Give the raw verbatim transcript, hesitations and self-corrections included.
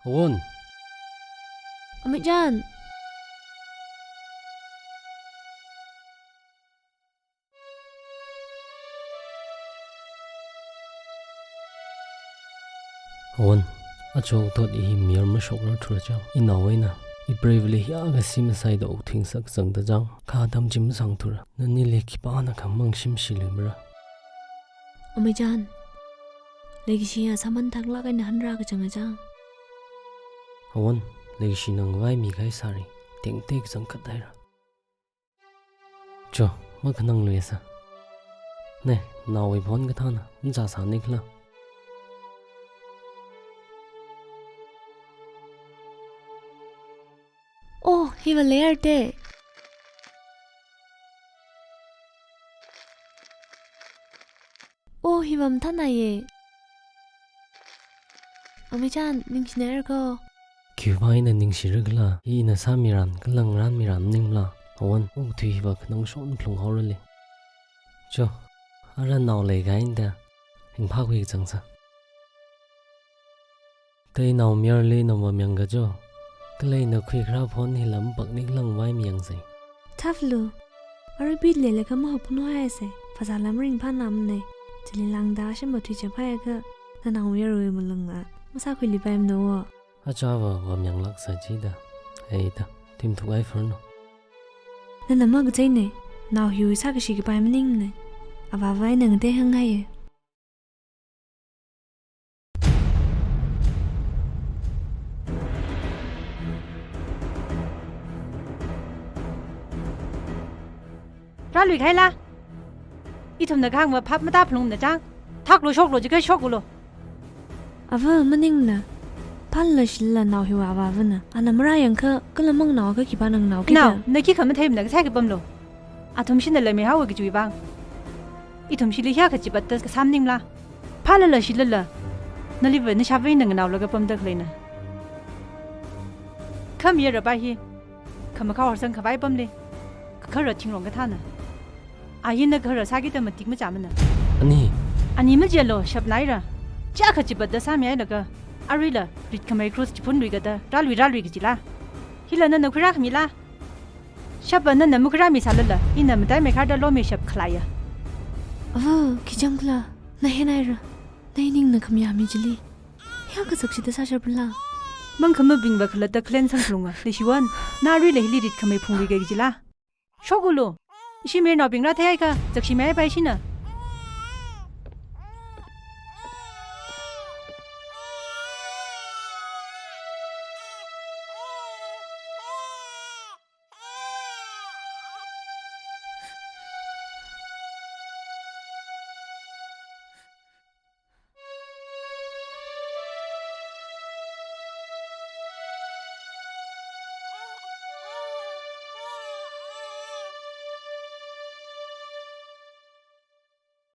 Hawon. Amei chān. Hawon, aja okathuda i hi mayar mashokrar thura chang. Inao eina, ipreiva̱li hiyākha si masaida okthuingsak zangda chang. Kha atam chi masāngthura. Nanili khipānakha mangshim shiluimara. Amei chān, leikashiya sāman thaklāk eina hanra kachanga chang. Hawon, leikashina ngavaimi kahai sāri, tengte kachangkhat haira. Cho, makhanangluisa. Ne, naowui phone kathāna, machā sānikhala. Oh, hiva layer te. Oh, hiva mathānaiye. Amei chān, ningshinaira ko. Khiwuivang eina ningshira khala, ina sāmiran, kala ngarānmiran maningmala. Hawon, okathui hiva khanang shon phalung haorale. Cho, ara nao leikahai eina da, ringphākhui kachangsa. Teinao mayarli nava mayang kajo. Kala ina khuikharā phone hila mapaknikhala ngavaimi yangsei. Thaflu. Arui bit leilaga mahaophun haisei. Phasāla maringphānamane. Chili lāngda shamba thuichap haiakha, nanao mayarwui malunga masākhuiluipaimana wo. Achāva va mayanglāksa chida. Eida, thimthukai phone no. Nana makacheine. Nao hiwui sākashi kapai maningmane. Avāva eina ngatei hānghaiye. Rāluikahaila. Ithumna kahāngva phap matāphalungmana chang. Thaklu shoklu jiakha shoklu. Ava maningmana. Phālala shilala nao hiwui avāvana. Ana marāyangakha, kala manganao akha khipāna nganao kida. Nao, na khikha matheimana, kasai kapamlu. Athum shinala meihaowa kajiwui vang. Ithum shili hiyākha chipatta kasā maningmala. Phālala shilala, naliva nashāva eina nganaolaga pamda khaleina. Khamayara pa hi, khamakhao horsang khavai pamli, kakharar thingrong kathāna. Ahi na kakharar sākida matik machāmana. Ani. Ani majialu, shapnaira. Chiyākha chipatta sāmihailaga, aruila ritkhamei cross chiphunlui kata, rālui rālui kajila. Hila nana khuirākhamila. Shapa nana makhuirāmisālala, ina mataimeikharda lomishap khalaya. Ava, khi chang khala, na heinaira, na iningna khamayā mi chili. Hiyākha zakshida sāsharpala. Mangkhamabingva khalatta khalen sangphalunga, leishiwon, na aruila hili ritkhamei phunglui kajila. Shokulu, ishi mayarnaobing rātheiakha, zakshimihaipai ishina.